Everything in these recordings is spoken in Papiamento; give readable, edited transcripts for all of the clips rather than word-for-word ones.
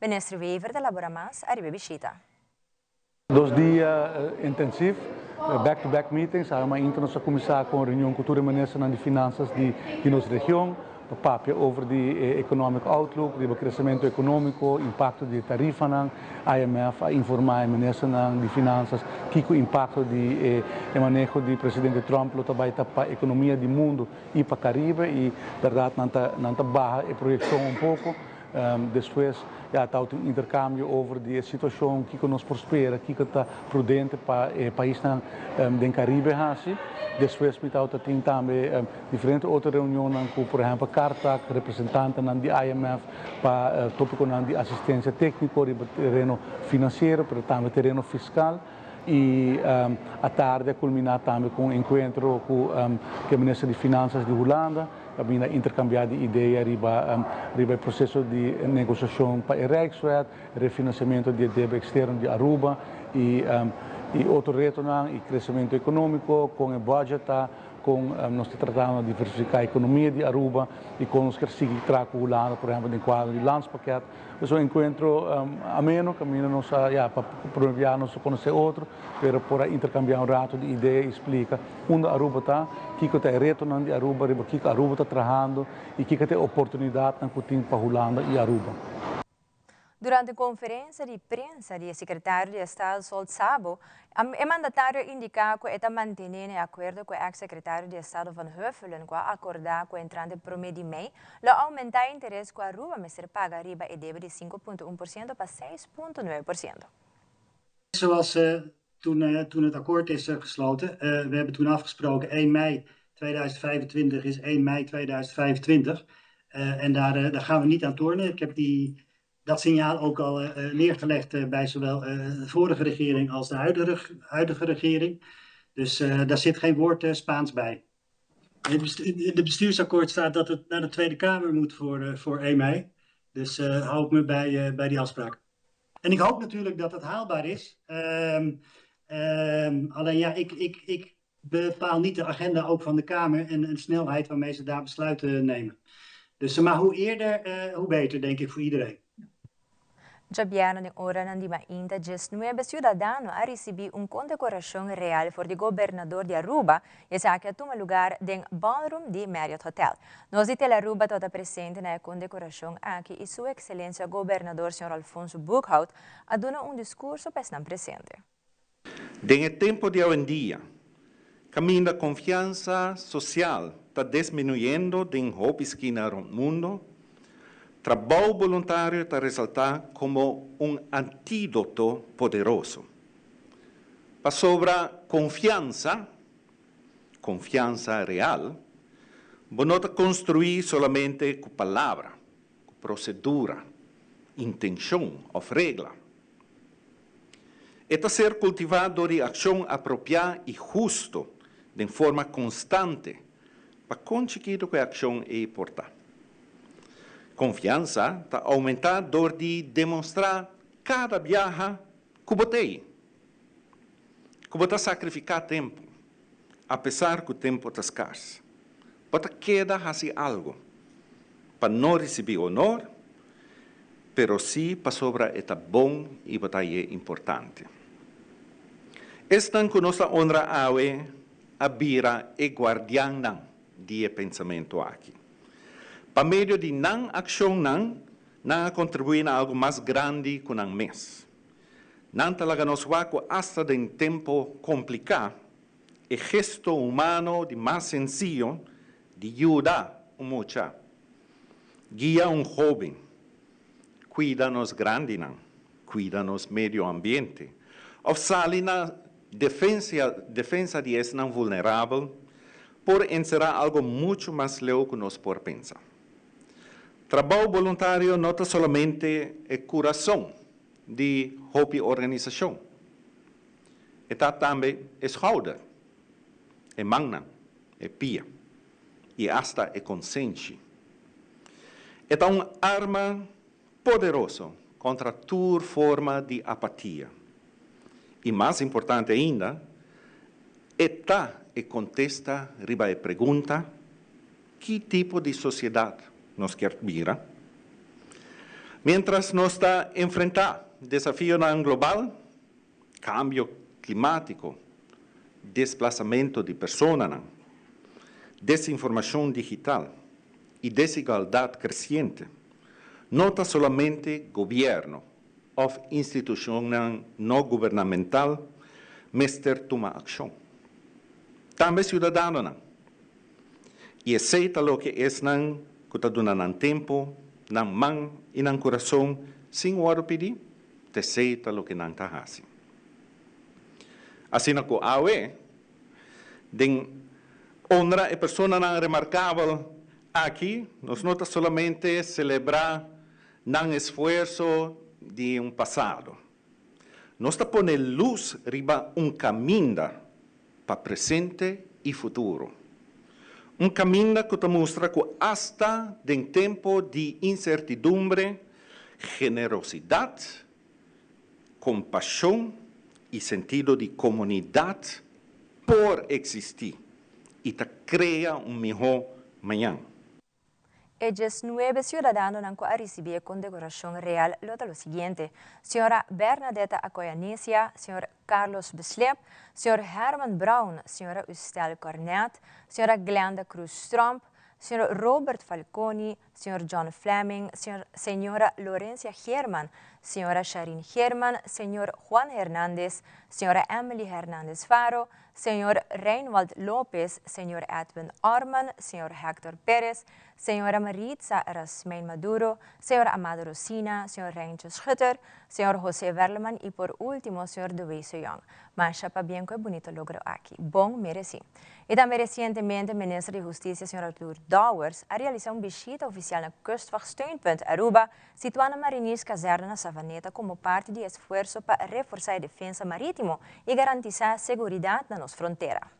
Minister Wever ta elabora mas ariba e bishita. 2 dia intensivo, back-to-back meetings. Mainta nos a cuminsa cu reunion cu tur ministernan di finanzas di nos region, pa papia over di economic outlook, di crecemento economico, impacto di tarifanan. IMF a informa e ministernan di finanzas kico impacto di e maneho di presidente Trump lo tambe ta pa economia di mundo y pa Caribe y berdad nan ta baha e proyeccion un poco. Despues ya ta un intercambio over di situacion cu nos por spera, cu ta prudente pa paisnan di Caribe hasi. Despues mi tin tambe diferente otro reunion cu, por ehempel, Cartac, representante di IMF pa topico di asistencia tecnico di tereno financiero, pero tambe tereno fiscal. Y atardi a culmina tambe cu un encuentro cu e minister di Finanzas di Hulanda, tambe intercambia di idea riba e proceso di negociacion pa e Rijkswet, refinanciamento di debe externo di Aruba y otro reto y crecemento economico, cu e budget ta, cu nos ta tratando di diversifica e economia di Aruba y cu nos kier sigui traha cu Hulanda, por ehempel, den cuadro di landspakket. Dus un encuentro ameno, caminda nos, ja, pa promove nos conoce otro, pero por intercambia un rato di idea y splica unda Aruba ta, kico ta e reto di Aruba, riba kico Aruba ta trahando y kico ta e oportunidad cu tin pa Hulanda y Aruba. Durante e conferencia di prensa di secretario di Estado Sol Sabo, e mandatario a indica cu ta mantene e acuerdo cu e ex-secretario di Estado Van Huffelen, cu a acorda cu entrante 1 di mei, lo aumenta e interes cu Aruba mester paga riba e debe di 5,1% pa 6,9%. Zoals toen het akkoord is gesloten, we hebben toen afgesproken: 1 mei 2025 is 1 mei 2025. En daar gaan we niet aan tornen. Ik heb dat signaal ook al neergelegd bij zowel de vorige regering als de huidige regering. Dus daar zit geen woord Spaans bij. In het bestuursakkoord staat dat het naar de Tweede Kamer moet voor 1 mei. Dus hou ik me bij die afspraak. En ik hoop natuurlijk dat het haalbaar is. Alleen ja, ik bepaal niet de agenda ook van de Kamer en de snelheid waarmee ze daar besluiten nemen. Dus, maar hoe eerder, hoe beter, denk ik, voor iedereen. Diabierna den oranan di mainta 19 ciudadano a ricibi un condecoracion real for di gobernador di Aruba y esaki a tuma lugar den ballroom di Marriott Hotel. Nos di Telearuba tabata presente na e condecoracion aki y su excelencia gobernador señor Alfonso Boekhoudt a duna un discurso pa esnan presente. Den tempo di awendia, caminda confiansa social ta disminuyendo den hopi skina na mundo, trabou voluntario ta resalta como un antidoto poderoso. Pasobra confiansa, confiansa real, no ta construi solamente cu palabra, cu procedura, intencion of regla. E ta ser cultiva door accion apropia y husto, di forma constante, pa consegui cu e accion ta importa. Confiansa ta aumenta door di demostra cada biaha cu bo t'ey, cu bo ta sacrifica tempo, apesar cu tempo ta scars. Bo ta keda haci algo, pa no ricibi honor, pero si pasobra e ta bon y bo ta importante. Esnan cu nos ta honra awe a bira e guardiannan di e pensamento aki. Pa medio di nan accionnan, nan a contribui na algo mas grandi cu nan mes. Nan ta laga nos wak cu hasta den tempo complica, e gesto humano di mas sencillo di yuda un mucha, guia un hoben, cuida nos grandinan, cuida nos medio ambiente, of sali na defensa di esnan vulnerabel, por encera algo mucho mas leu cu nos por pensa. Trabou voluntario no ta solamente e curason di hopi organisacion. E ta tambe e schouder, e mannan, e pia, y hasta e consenshi. E ta un arma poderoso contra tur forma di apatia. Y mas importante ainda, e ta e contesta riba e pregunta: ki tipo di sociedad nos kier bira? Mientras nos ta enfrenta desafionan global, cambio climatico, desplasamento di personanan, desinformacion digital y desigualdad creciente, no ta solamente gobierno of institucionnan no gubernamental mester tuma accion. Tambe ciudadanonan. Y esey ta loke esnan cu ta duna nan tempo, nan man y nan curason sin wordo pidi, t'esey ta loke nan ta haci. Asina cu awe, den honra e personanan remarcabel aki, nos no ta solamente celebra nan esfuerso di un pasado. Nos ta pone luz riba un caminda pa presente y futuro. Un caminda cu ta mustra cu hasta den tempo di incertidumbre, generosidad, compasion y sentido di comunidad por existi y ta crea un miho mañan. E 19 ciudadanonan cu a ricibi e condecoracion real lo ta lo siguiente: Sra. Bernadetta Acoyanesia, Sr. Carlos Beslep, Sr. Herman Brown, Sra. Ustel Cornet, Sra. Glenda Cruz Trump, Sr. Robert Falconi, Sr. John Fleming, Sr. Sra. Lorencia German, Sra. Sharin German, Sr. Juan Hernandez, Sra. Emily Hernandez Faro, Sr. Reinwald Lopez, Sr. Edwin Arman, Sr. Hector Perez, Sra. Maritza Rasmein Maduro, Sr. Amado Rosina, Sr. Reintje Schutter, Sr. José Verleman y por ultimo Sr. Dueso Young. Masha pabien cu e bunita logro aki. Bon mereci. Y tambe recientemente Minister di Husticia, Sr. Arthur Dowers, a realisa un bishita oficial na Kustwacht Steunpunt Aruba, situa na Marinierskazerne na Savaneta, como parti di esfuerso pa reforsa e defensa maritimo y garantisa seguridad na nos frontera.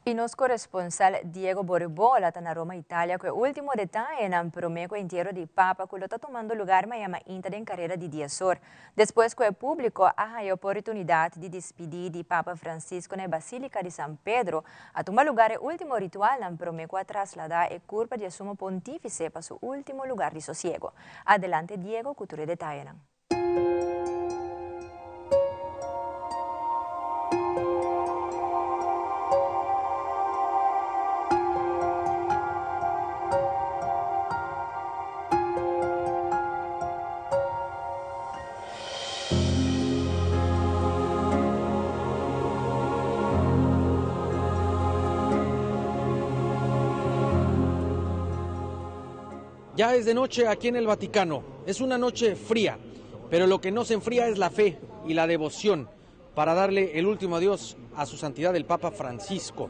Y nos coresponsal Diego Borbola ta na Roma, Italia, cu e ultimo detayenan prome cu entiero di Papa cu lo ta tumando lugar maña mainta den careda di diesor. Despues cu e publico a haya oportunidad di dispidi di Papa Francisco na e Basilica di San Pedro, a tuma lugar e ultimo ritualnan prome cu a traslada e curpa di e Sumo Pontifice pa su ultimo lugar di sosiego. Adelante Diego cu tur e detayenan. Ya es de noche aquí en el Vaticano. Es una noche fría, pero lo que no se enfría es la fe y la devoción para darle el último adiós a su santidad el Papa Francisco.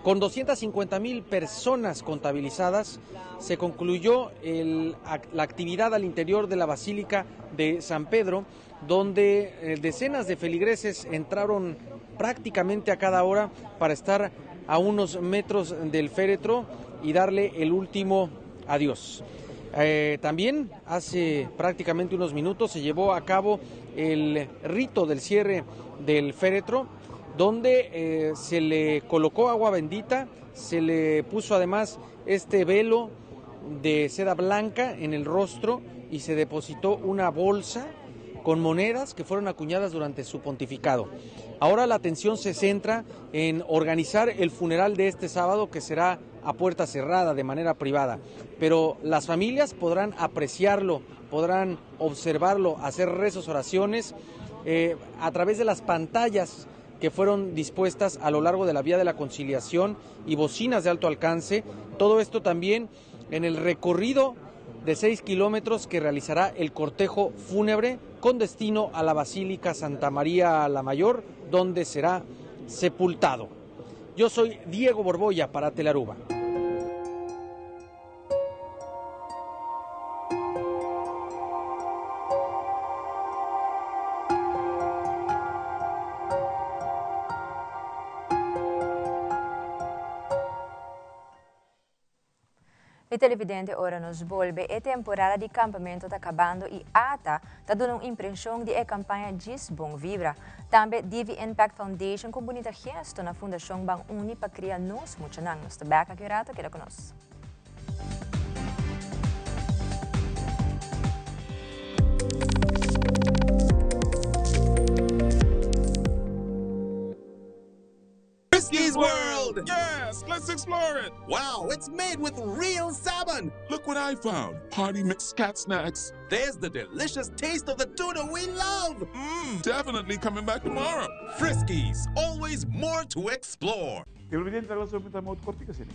Con 250 mil personas contabilizadas, se concluyó la actividad al interior de la Basílica de San Pedro, donde eh, decenas de feligreses entraron prácticamente a cada hora para estar a unos metros del féretro y darle el último adiós. Eh, también hace prácticamente unos minutos se llevó a cabo el rito del cierre del féretro, donde eh, se le colocó agua bendita, se le puso además este velo de seda blanca en el rostro y se depositó una bolsa con monedas que fueron acuñadas durante su pontificado. Ahora la atención se centra en organizar el funeral de este sábado que será a puerta cerrada de manera privada, pero las familias podrán apreciarlo, podrán observarlo, hacer rezos, oraciones eh, a través de las pantallas que fueron dispuestas a lo largo de la vía de la conciliación y bocinas de alto alcance. Todo esto también en el recorrido de 6 kilómetros que realizará el cortejo fúnebre con destino a la Basílica Santa María la Mayor, donde será sepultado. Yo soy Diego Borbolla para Telaruba. Mi televidente ora nos bolbe e temporada di campamento ta cabando y ata ta duna un impresion di e campaña Djis Bon Vibra. Tambe Divi Impact Foundation cu bunita gesto na Fundacion Ban Uni pa cria nos muchanan. Nos ta bek aki un rato, keda cu nos. Friskies World! Yes, let's explore it! Wow, it's made with real salmon! Look what I found! Party mix cat snacks. There's the delicious taste of the tuna we love! Mmm, definitely coming back tomorrow! Friskies, always more to explore! Televidente ta laso mita moto cortico asina.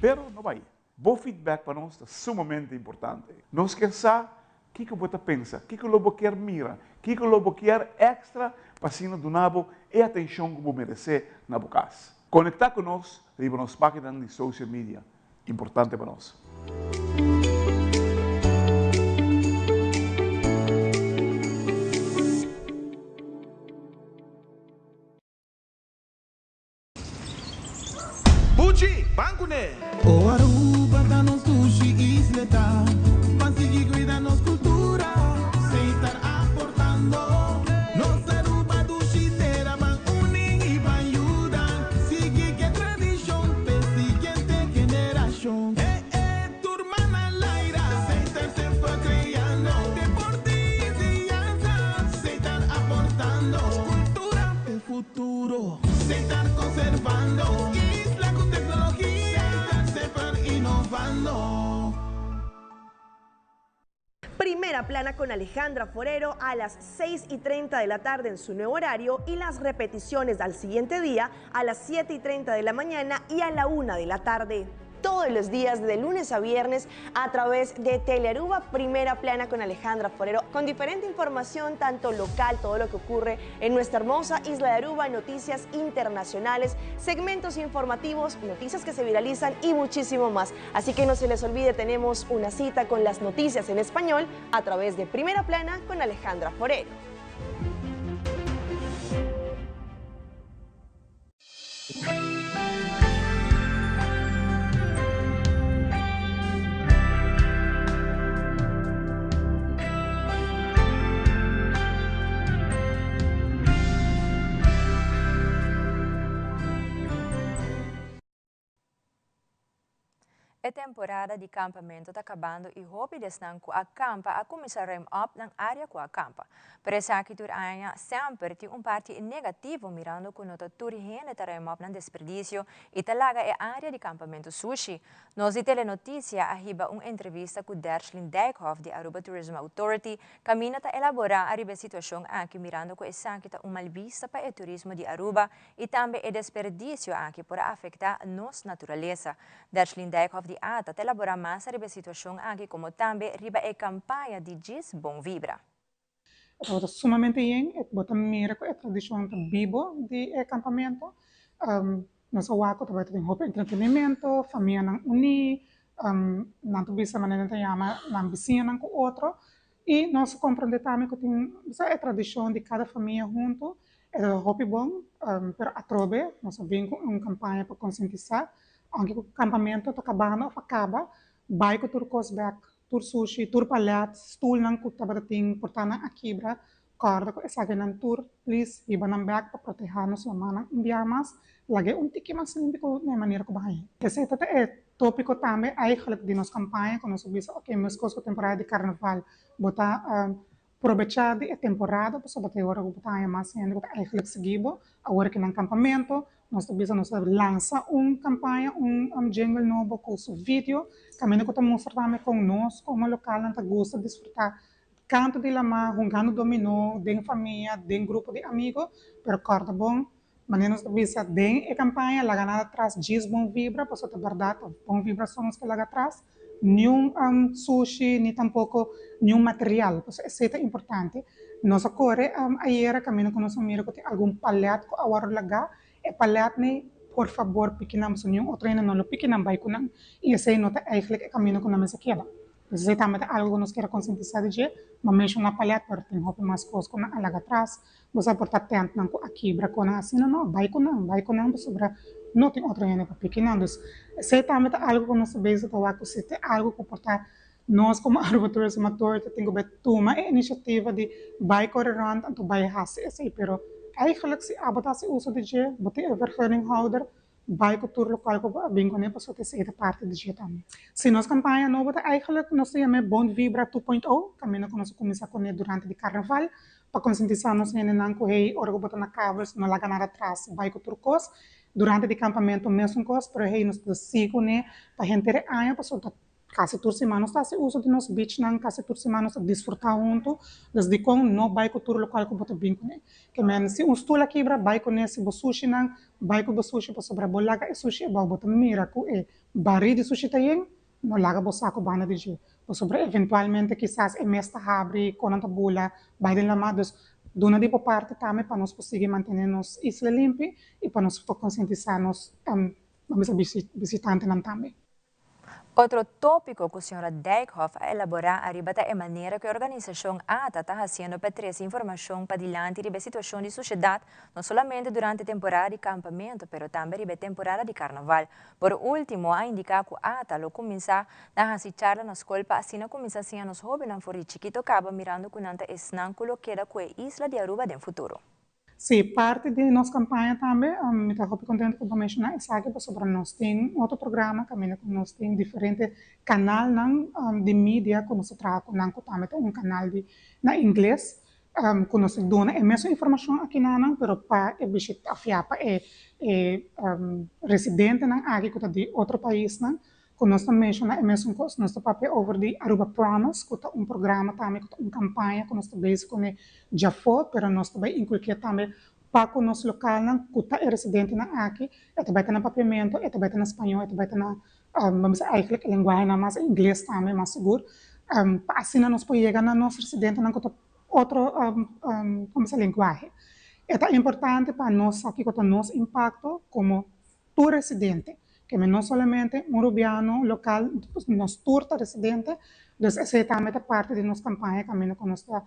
Pero no bay. Bo feedback pa nos ta sumamente importante. Nos kier sa kiko bo ta pensa, kiko lo bo kier mira, kiko lo bo kier extra pa asina duna bo e atencion cu bo merece na bo cas. Conecta cu nos riba nos paginanan di social media, importante pa nos. Buchi, ban kuné! O Aruba ta nos dushi isleta, Ban sigui cuida nos cultura, Seitar aportando. Nos Aruba dushi tera, Ban uni y ban yuda, Sigui ke tradicion p'e siguiente generacion. E e tur man al aire, Seitar semper creando, Deporte y enseñanza, Seitar aportando. Cultura p'e futuro. Seitar conservando isla cu tecnologia. Seitar semper innovando. Primera plana con Alejandra Forero a las 6 y 30 de la tarde en su nuevo horario y las repeticiones al siguiente día a las 7 y 30 de la mañana y a la 1 de la tarde todos los días de lunes a viernes a través de Telearuba Primera Plana con Alejandra Forero, con diferente información, tanto local, todo lo que ocurre en nuestra hermosa isla de Aruba, noticias internacionales, segmentos informativos, noticias que se viralizan y muchísimo más. Así que no se les olvide, tenemos una cita con las noticias en español a través de Primera Plana con Alejandra Forero. E temporada di campamento ta cabando y hopi di esnan cu a campa a cuminsa ruim op nan area cu a campa. Pero esaki tur aña semper tin un parti negativo mirando cu no ta tur hende ta ruim op nan desperdicio y ta laga e area di campamento sushi. Nos di Telenoticia a hiba un entrevista cu Dershlyn Dijkhoff di Aruba Tourism Authority caminda ta elabora ariba e situacion aki mirando cu esaki ta un mal bista pa e turismo di Aruba Y tambe e desperdicio aki por a afecta nos naturalesa. Dershlyn Dijkhoff di ata ta elabora mas riba e situacion aki como tambe riba e campaña di Djis Bon Vibra. E tabata sumamente yen, e bo ta mira ku e tradishon ta bibo di e kampamentu. Nos a wak ku tabata tin hopi entretenimento, famianan uní, nan ta bisa manera nan ta yama nan bisiñanan ku otro. I nos a komprondé tambe ku tin sa e tradishon di kada famia huntu, e ta hopi bon, pero atrobe nos a bin ku un kampaña pa konsientisá, ounke ku kampamentu ta kabando òf a kaba, bai ku tur kos bèk, tur sushi, tur palèt, stulnan ku tabata tin portánan a kibra, kòrda ku esakinan tur, plis hiba nan bèk pa protehá nos lamannan un bia mas, lag'é un tiki mas limpi ku na e manera ku bo hañ'é. Esei ta e Tópiko tambe eigenlijk di nos kampaña ku nos a bisa oke meskos ku temporada di karnaval bo ta probechá di e temporada pasobra ta e ora ku bo ta haña mas hende ku ta eigenlijk sigui bo. Awor aki nan kampamentu nos ta bisa nos ta lansa un kampaña un jingle nobo ku su video kaminda ku ta mustra tambe kon nos komo lokalnan ta gusta disfrutá kantu di lamá hungando dominó den famia den grupo di amigo pero kòrda bon Manera nos ta bisa den e campaña laga nada atras djis bon vibra pasobra ta berdad ta bon vibra so nos ke laga atras niun sushi ni tampoco niun material pasobra esey ta importante. Nos a core ayera caminda cu nos a mira cu tin algun palet cu a worde laga e palet ni por fabor piki nan pasobra niun otro hende no lo piki nan bay cu nan y esey no ta eigenlijk e caminda cu nan mester keda. Esey tambe ta algo cu nos kier a concientisa di dje. Bo a menciona palet pero tin hopi mas cos cu nan a laga atras. Bo sa por ta tentnan cu a kibra cu nan asina no, bay cu nan, bay cu nan pasobra no tin otro hende pa piki nan. Dus esey tambe ta algo cu nos ta bezig ta wak cu si ta algo cu por ta nos como Aruba Tourism Authority tin cu bay tuma e iniciativa di bay core rond anto bay haci esey. Pero eigenlijk si abo ta haci uso di dje, bo tin e vergunninghouder, Bai ku tur lokual ku bo a bin kuné pasobra esei ta parti di dje tambe. Si nos kampaña nobo ta eigentlik nos ta yam'é Bon Vibra 2.0, kaminda ku nos a kuminsá kuné durante di karnaval pa konsientisá nos hendenan ku hey ora ku bo ta na Kavers no laga nada atras, bai ku tur kos. Durante di kampamentu mesun kos, pero hey nos ta sigui kuné pa henter e aña pasobra ta Kasi tur siman nos ta hasi uso di nos beachnan, kasi tur siman nos ta disfrutá huntu. Dus dikon no bai ku tur lokual ku bo ta bin kuné? Ke men, si un stul a kibra, bai kuné, si bo sushinan, bai ku bo sushi pasobra bo laga e sushi ebou, bo ta mira ku e barí di sushi ta yen, no laga bo saku banda di dje, pasobra eventualmente kisas e mes ta habri, konan ta bula, bai den lamá. Dus duna di bo parti tambe pa nos por sigui mantené nos isla limpi i pa nos por konsientisá nos, bisitantenan tambe. Otro tópiko ku señora Dijkhoff a elaborá ariba ta e manera ku e organisashon ata ta hasiendo pa trese informashon padilanti riba e situashon di sushedat, no solamente durante temporada di kampamentu, pero tambe riba e temporada di karnaval. Por último, a indiká ku ata lo kuminsá na hasi charla na skol pa asina kuminsá siña nos hóbennan for di chikito kaba mirando ku nan ta esnan ku lo keda ku e isla di Aruba den futuro. Sí, parti di nos campaña tambe, mi ta hopi contento cu bo menciona esaki pasobra nos tin otro programa caminda cu nos tin diferente canalnan di media cu nos ta traha cu nan cu tambe ta un canal di na ingles cu nos ta duna e mesun informacion aki na nan pero pa e bishita of ya pa e e residentenan aki cu ta di otro paisnan Ku nos ta menshoná e mesun kos, nos ta papia over di Aruba Promise, ku ta un programa tambe, ku ta un kampaña ku nos ta bezig kuné djafó, pero nos ta bai inkulké tambe pa ku nos lokalnan ku ta e residentenan aki, e ta bai ta na papiamentu, e ta bai ta na spañó, e ta bai ta na, bo bisa eigentlik e lenguahenan mas ingles tambe mas sigur, pa asina nos por yega na nos residentenan ku ta otro, bo bisa lenguahe. E ta importante pa nos sa kiko ta nos impakto komo tur residente, ke men no solamente un rubiano lokal, nos tur ta residente, dus esei tambe ta parti di nos kampaña kaminda ku nos ta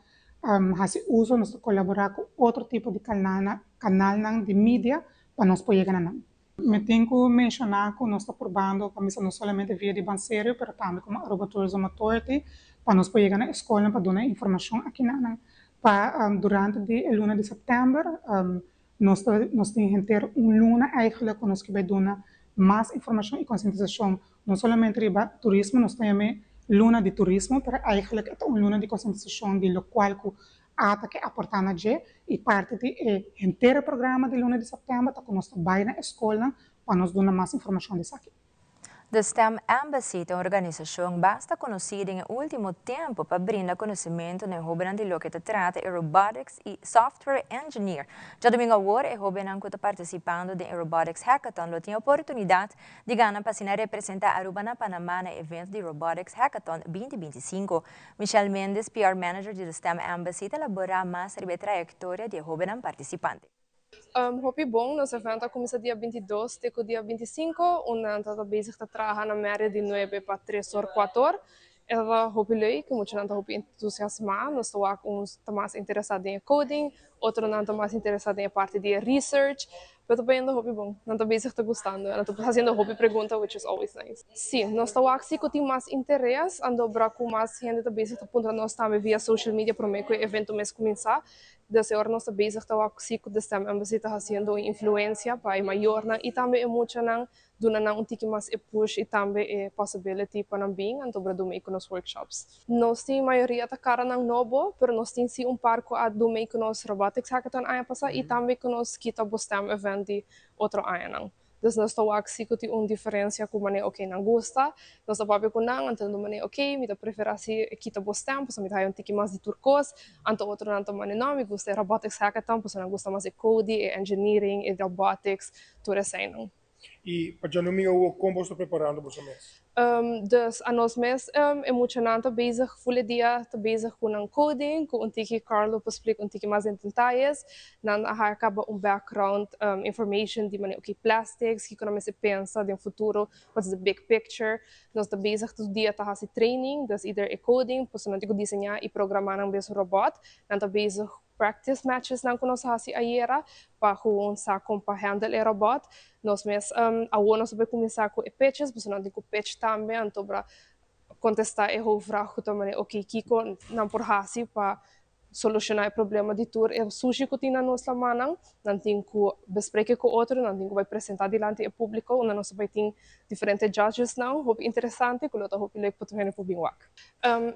hasi uso, nos ta kolaborá ku otro tipo di kanalnan di media pa nos por yega na nan. Mi tin ku menshoná ku nos ta purbando pa misa no solamente via di Banserio pero tambe komo Aruba Tourism Authority pa nos por yega na e skolnan pa duna e informashon aki na nan pa durante di e luna di sèptèmber Nos ta nos tin henter un luna eigenlijk ku nos ke bai duna mas informashon i konsientisashon no solamente riba turismo, nos ta yam'é luna di turismo, pero eigenlijk e ta un luna di konsientisashon di lokual ku ata ke aportá na dje i parti di e henter programa di luna di sèptèmber ta ku nos ta bai na e skolnan pa nos duna mas informashon di esaki. The STEM Embassy ta un organisashon basta konosí den e último tempu pa brinda konosementu na e hóbennan di loke ta trata e robotics i software engineer. Djadumingu awor e hóbennan ku ta partisipando den e Robotics Hackathon lo tin e oportunidat di gana pa asina representá Aruba na Panamá na e evento di Robotics Hackathon 2025. Michelle Mendes, PR Manager di The STEM Embassy, ta elaborá mas riba e trayektoria di e hóbennan partisipante. Hopi bon, nos evento a kuminsá dia 22 te ku dia 25, unda nan tabata bezig ta traha na media di nuebe pa tres or, kuater or. E tabata hopi leuk, muchanan ta hopi entusiasmá, nos ta wak un ta mas interesá den e coding, otronan ta mas interesá den e parti di e research, pero ta bayendo hopi bon, nan ta bezig ta gustando, nan ta hasiendo hopi pregunta which is always nice. Sí, nos ta wak si ku tin mas interes, anto bra ku mas hende ta bezig ta puntra nos tambe via social media promé ku e evento mes kuminsá. Desde ora nos ta bezig ta wak si ku The STEM Embassy ta hasiendo un influensia pa e mayornan i tambe e muchanan, duna nan un tiki mas e push i tambe e possibility pa nan bin anto bra duna ku nos workshops. Nos tin mayoria ta karanan nobo, pero nos tin si un par ku a duna ku nos Robotics Hackathon aña pasá i tambe ku nos Kita Bo STEM event di otro añanan. Dus nos ta wak si ku tin un diferensia ku manera oke nan gusta, nos ta papia ku nan, anto nan ta manera oke mi ta preferá si e kita bo stem pasobra mi ta haya un tiki mas di tur kos, anto otronan ta manera no mi gusta e robotics hackathon pasobra nan gusta mas e coding, e engineering, e robotics, tur eseinan. I pa djanumingu awor kon boso ta preparando boso mes? Dus anos mes e muchanan ta bezig ful e dia ta bezig ku nan coding, ku un tiki Carlo por splika un tiki mas den detayes. Nan a haya kaba un background information di manera oke plastics, kiko nan mester pensa den futuro, what's the big picture. Nos ta bezig tur dia ta hasi training, dus either e coding, pasobra nan tin ku diseñá i programá nan mes robot. Nan ta bezig Practice matches nan ku nos a hasi ayera pa gewoon sa kon pa handle e robot. Nos mes awor nos a bai kuminsá ku e pitches, pasobra nan tin ku pitch tambe, anto bra kontestá e hoofdvraag ku ta manera oke kiko nan por hasi pa solushoná e problema di tur e sushi ku tin na nos lamannan. Nan tin ku bespreke ku otro, nan tin ku bai presentá dilanti e públiko unda nos a bai tin diferente judgesnan hopi interesante ku lo ta hopi leuk pa tur hende por bin wak.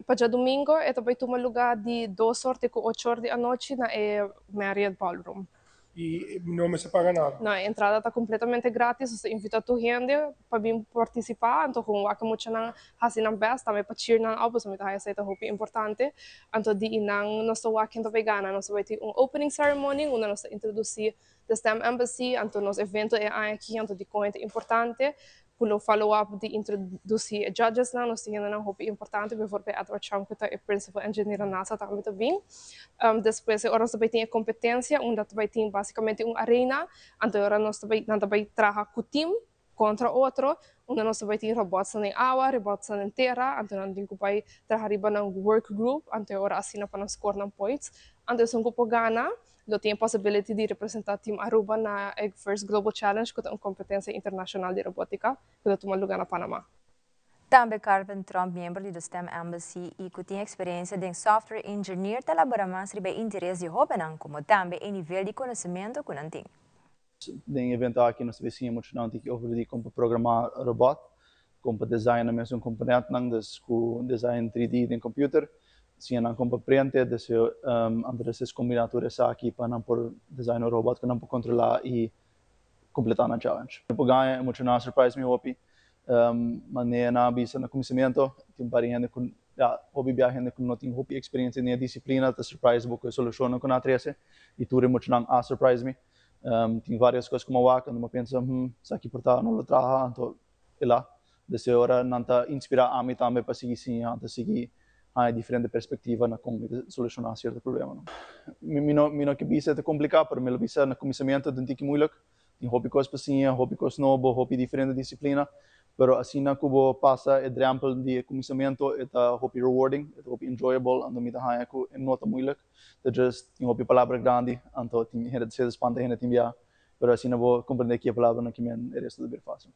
Pa djadumingo e ta bai tuma lugá di dos or te ku ocho or di anochi na e Marriott Ballroom. I no mester paga nada? No, e entrada ta kompletamente gratis. Nos ta invitá tur hende pa bin partisipá. Anto kon wak e muchanan hasi nan bèst, tambe pa cheer nan op, pasobra mi ta haña esei ta hopi importante. Anto di einan nos ta wak ken ta bai gana. Nos ta bai tin un opening ceremony unda nos ta introdusí The STEM Embassy, anto nos evento e aña aki, anto dikon e ta importante. Ku lo follow up di introdusí e judgesnan, nos tin hendenan hopi importante, bijvoorbeeld Edward Chang ku ta e principal engineer na NASA tambe ta bin. Despues e ora nos ta bai tin e kompetensia unda ta bai tin basikamente un arena, anto e ora nos ta bai nan ta bai traha ku team kontra otro, unda nos ta bai tin robotsnan den awa, robotsnan den tera, anto nan tin ku bai traha riba nan work group, anto e ora asina pa nan score nan points. Anto esun ku por gana Lo tin e possibility di representa Team Aruba na e First Global Challenge cu ta un competencia internacional di robotica cu ta tuma luga na Panama. Tambe Carvin Tromp, miembro di The STEM Embassy y cu tin experiencia den software engineer ta labora mas riba e interes di hobennan como tambe e nivel di conocemento cu nan tin. Den e evento aki nos ta bay siña muchanan tiki over di con pa programa robot, con pa design nan mesun componentnan, dus cu design 3D den computer, siña nan con pa prente, dus anto despues combina tur esaki pa nan por design un robot cu nan por controla y completa nan challenge. Mi por gaña e muchanan a surprise mi hopi, manera nan a bisa na cuminsamiento tin un par di hende cu Ya, hopi bia hende ku no tin hopi eksperensia den e disiplina ta surprise bo ku e solushonnan ku nan a trese i tur e muchanan a surprise mi. Tin varios kos ku mi a wak anto mi a pensa, hmm, esaki por ta no lo traha, anto e la. Desde e ora nan ta inspirá ami tambe pa sigui siña, anto sigui haña diferente perspektiva na kon mi ta solushoná sierto problemanan. Mi no mi no ke bisa e ta kompliká, pero mi lo bisa na kuminsamentu ta un tiki moeilijk. Tin hopi kos pa siña, hopi kos nobo, hopi diferente disiplina, pero asina ku bo pasa e drèmpel di e kuminsamentu e ta hopi rewarding, e ta hopi enjoyable, anto mi ta haña ku e no ta moeilijk. Ta just tin hopi palabra grandi, anto tin hende ta seta spanta hende tin bia, pero asina bo komprendé ki e palabranan ki men e resto ta bira fásil.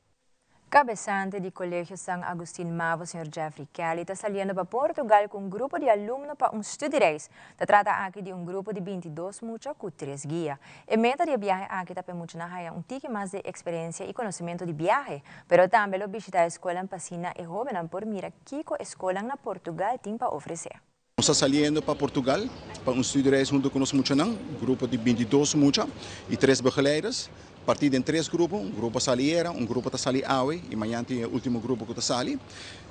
Cabesante di Colegio San Agustin Mavo, señor Jeffrey Kelly, ta saliendo pa Portugal cu un grupo di alumno pa un studiereis. Ta trata aki di un grupo di 22 mucha cu tres guia. E meta di e biahe aki ta pa muchanan haya un tiki mas di experiencia y conocimento di biahe, pero tambe lo bishita e scol pa asina e hobennan por mira kico e scol na Portugal tin pa ofrece. Nos ta saliendo pa Portugal pa un studiereis hunto cu nos muchanan, un grupo di 22 mucha y tres begeleiders, parti den tres grupo, un grupo sali ayera, un grupo ta sali awe y mañan tin e ultimo grupo cu ta sali.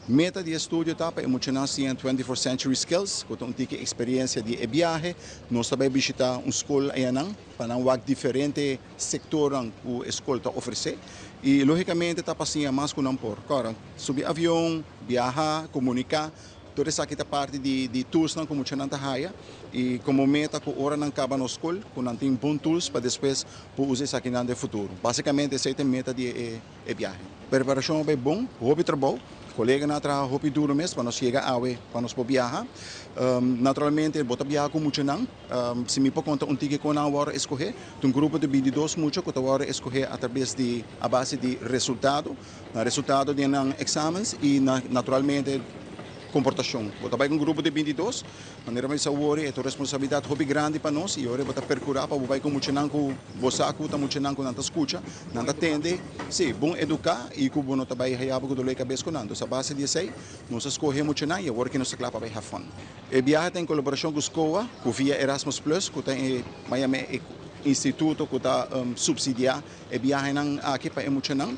Meta di e studio ta pa e muchanan siña 24 Century Skills, cu ta un tiki experiencia di e biahe. Nos ta bay bishita un scol ayanan pa nan wak diferente sectornan cu e scol ta ofrece y logicamente ta pa siña mas cu nan por. Cora, subi avion, biaha, comunica. Tur esaki ta parti di di toolsnan ku muchanan ta haya i komo meta ku ora nan kaba nos skol ku nan tin bon tools pa despues por usa esakinan den futuro. Basikamente esei ta e meta di e e biahe. Preparashon a bai bon, hopi trabou, koleganan a traha hopi duro mes pa nos yega awe pa nos por biaha. Naturalmente bo ta biaha ku muchanan, si mi por konta un tiki kon nan a wòrdu eskohé, ta un grupo di bintidos mucha ku ta wòrdu eskohé atrabes di a base di resultado. Na resultado di nan examens y na naturalmente comportacion. Bo ta bay cu un grupo di 22, manera mi bisa awor e ta un responsabilidad hopi grandi pa nos y ora bo ta percura pa bo bay cu muchanan cu bo sa cu ta muchanan cu nan ta scucha, nan ta tende, si, bon educa y cu bo no ta bay haya bo cu dolor di cabes cu nan. Dus a base di esey nos a scoge muchanan y awor ki nos ta cla pa bay have fun. E biahe ta en colaboracion cu SCOA, cu via Erasmus Plus cu ta e Miami e instituto cu ta subsidia E biahenan aki pa e muchanan.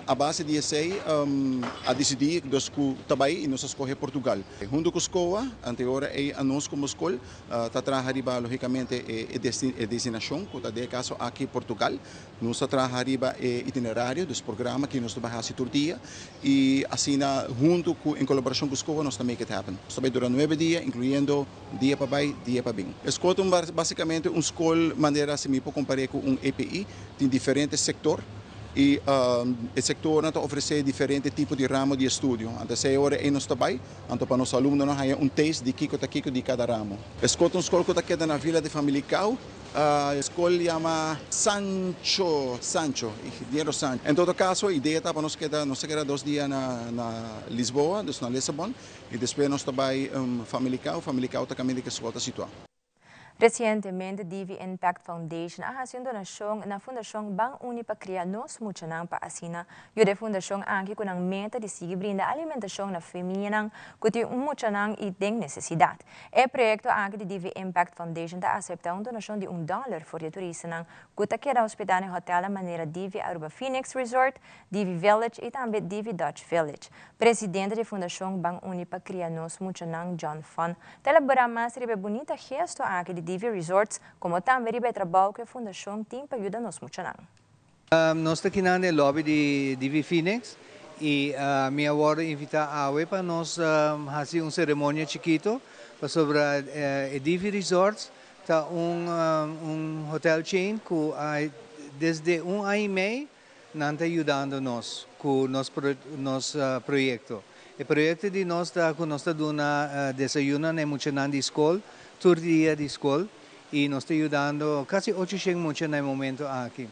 A base di esei a disidí dus ku ta bai i nos a skohe Portugal. Huntu ku SCOA, ante ora ei anos komo skol ta traha riba logikamente e destinashon ku ta den e kaso aki Portugal. Nos ta traha riba e itinerario, dus programa ki nos ta bai hasi tur dia i asina huntu ku en kolaborashon ku SCOA nos ta make it happen. Nos ta bai dura nuebe dia inkluyendo Dia pa bai, dia pa bin. E skol ta un basikamente un skol manera si mi por kompar'é ku un EPI, tin diferente sektor i e sektornan ta ofresé diferente tipo di ramo di estudio. Anto esei ora ei nos ta bai, anto pa nos alumnonan haña un taste di kiko ta kiko di kada ramo. E skol ta un skol ku ta keda na Vila di Familicao. E skol yama Sancho, Sancho, Ingeniero Sancho. En todo kaso, idea ta pa nos keda, nos ta keda dos dia na na Lisboa, dus na Lissabon. I despues nos ta bai Familicao. Familicao ta kaminda ku e skol ta situá. Resientemente Divi Impact Foundation a hasi un donashon na Fundashon Ban Uni pa Kria Nos Muchanan pa asina yuda e fundashon aki ku nan meta di sigui brinda alimentashon na famianan ku tin un muchanan i den nesesidat. E proyekto aki di Divi Impact Foundation ta aseptá un donashon di un dòler for di e turistanan ku ta keda hospedá na e hotèlnan manera Divi Aruba Phoenix Resort, Divi Village i tambe Divi Dutch Village. Presidente di Fundashon Ban Uni pa Kria Nos Muchanan, John Fun, ta elaborá mas riba e bunita gesto aki di Divi Resorts komo tambe riba e trabou ku e fundashon tin pa yuda nos muchanan. Nos ta kinan den lobby di Divi Phoenix y mi a wordo invita awe pa nos haci un ceremonia chikito pasobra e Divi Resorts ta un un hotel chain cu a desde un aña y mei Nan ta yudando nos ku nos nos proyekto. E proyekto di nos ta ku nos ta duna desayuno na e muchanan di skol tur dia di skol i nos ta yudando kasi ocho shen mucha na e momento aki.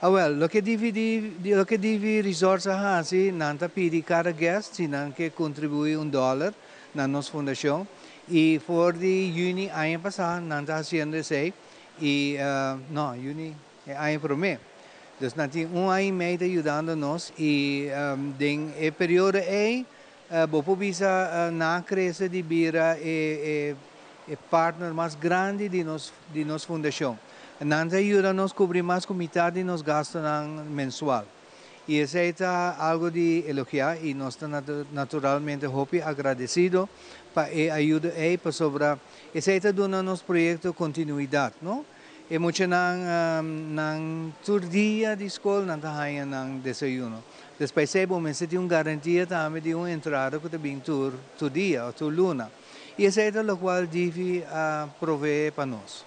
Awèl, loke Divi loke Divi Resorts a hasi, nan ta pidi kada guest si nan ke kontribuí un dòler na nos fundashon i for di yüni aña pasá nan ta hasiendo esei i no, yüni. E aña promé. Dus nan tin un aña i mei ta yudando nos i den e periodo ei bo por bisa nan a krese di bira e e partner mas grandi di nos di nos fundashon. Nan ta yuda nos kubri mas ku mitar di nos gastunan mensual. I esei ta algu di elogiá i nos ta naturalmente hopi agradesido pa e ayudo ei pasobra esei ta duna nos proyekto kontinuidat, no? E muchanan nan tur dia di skol nan ta haña nan desayuno. Despues esei bo mester tin un garantia tambe di un entrada ku ta bin tur tur dia òf tur luna. I esei ta lokual Divi a proveé pa nos.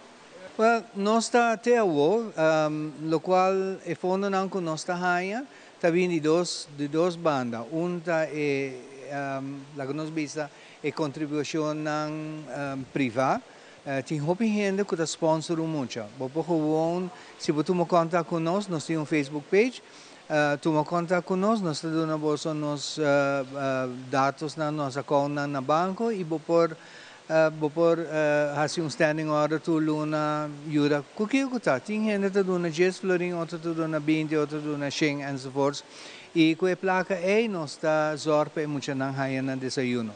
Wèl, nos ta te awor, lokual e fondonan ku nos ta haña ta bin di dos di dos banda. Un ta e laga nos bisa e kontribushonnan privá. Tin hopi hende ku ta sponsor un mucha. Bo por gewoon, si bo tuma kontak ku nos, nos tin un Facebook page. Tuma kontak ku nos, nos ta duna boso nos datosnan, nos akountnan na banko i bo por bo por hasi un standing order tur luna yuda ku kiko ku ta. Tin hende ta duna dies florin, otro ta duna binti, otro ta duna shen enzovoorts. I ku e plaka ei nos ta zòrg pa e muchanan haña nan desayuno.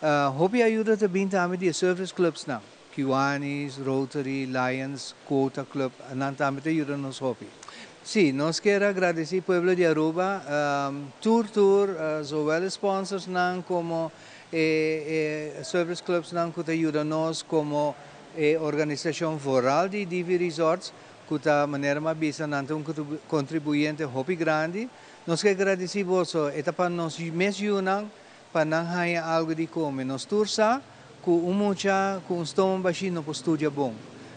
Hopi ayuda ta bin tambe di e service clubsnan, Kiwanis, Rotary, Lions, Quota Club, nan tambe ta yuda nos hopi. Sí, nos kier a gradisí pueblo di Aruba, tur tur, zowel e sponsorsnan komo e e service clubsnan ku ta yuda nos komo e organisashon vooral di Divi Resorts ku ta manera mi a bisa nan ta un kontribuyente hopi grandi. Nos ke gradisí boso, e ta pa nos mes yunan pa nan haña algu di kome. Nos tur sa ku un mucha ku un stoma bashí no por studia bon.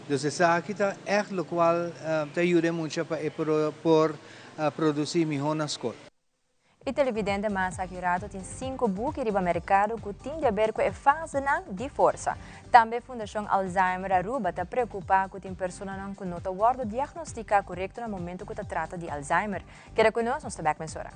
Dus esaki ta ègt lokual ta yuda e mucha pa e por produsí mihó na skol. E televidente mas aki rato tin sinku buki riba merkado ku tin di aber ku e fasenan di forsa. Tambe Fundashon Alzheimer Aruba ta preokupá ku tin personanan ku no ta wòrdu diagnostiká korekto na momento ku ta trata di Alzheimer. Keda ku nos, nos ta bèk mesora.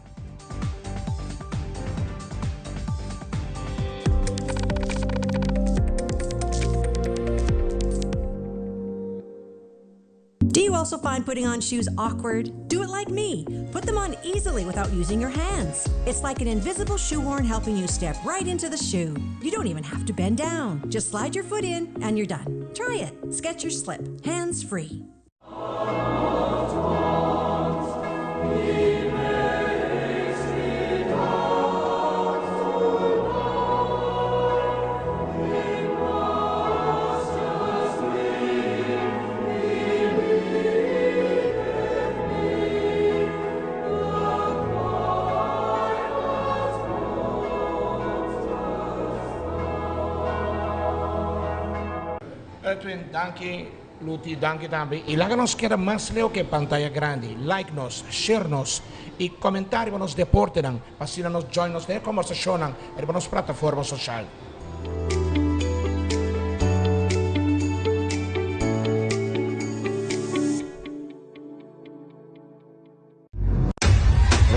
Do you also find putting on shoes awkward? Do it like me. Put them on easily without using your hands. It's like an invisible shoehorn helping you step right into the shoe. You don't even have to bend down. Just slide your foot in and you're done. Try it. Skechers Slip. Hands free. Edwin, danki. Luti, danki tambe. Y laga nos keda mas leu ke pantaya grandi. Like nos, share nos y comenta riba nos deportenan pa asina nos join nos den e combersacionnan riba nos plataforma social.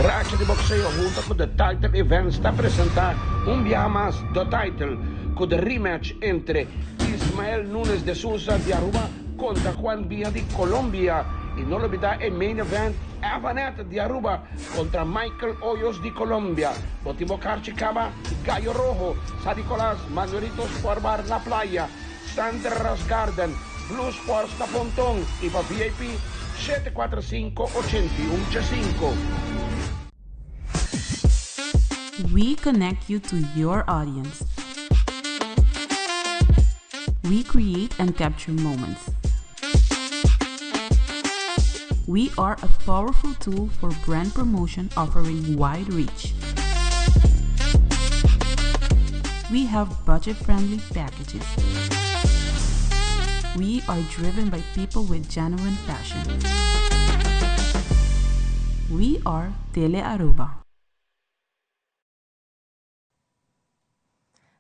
Racha di Boxeo hunto cu The Title Events ta presenta un biaha mas The Title cu the rematch entre Ismael Nunes de Sousa di Aruba contra Juan Villa di Colombia y no lubida e main event Evanet di Aruba contra Michael Hoyos di Colombia. Bo tin bo karchi caba? Gallo Rojo, San Nicolas, Manuelito Sport Bar na Playa, Sandra's Garden, Blue Sports na Ponton y pa VIP 745 81 5. We connect you to your audience. We create and capture moments. We are a powerful tool for brand promotion offering wide reach. We have budget-friendly packages. We are driven by people with genuine passion. We are Tele Aruba.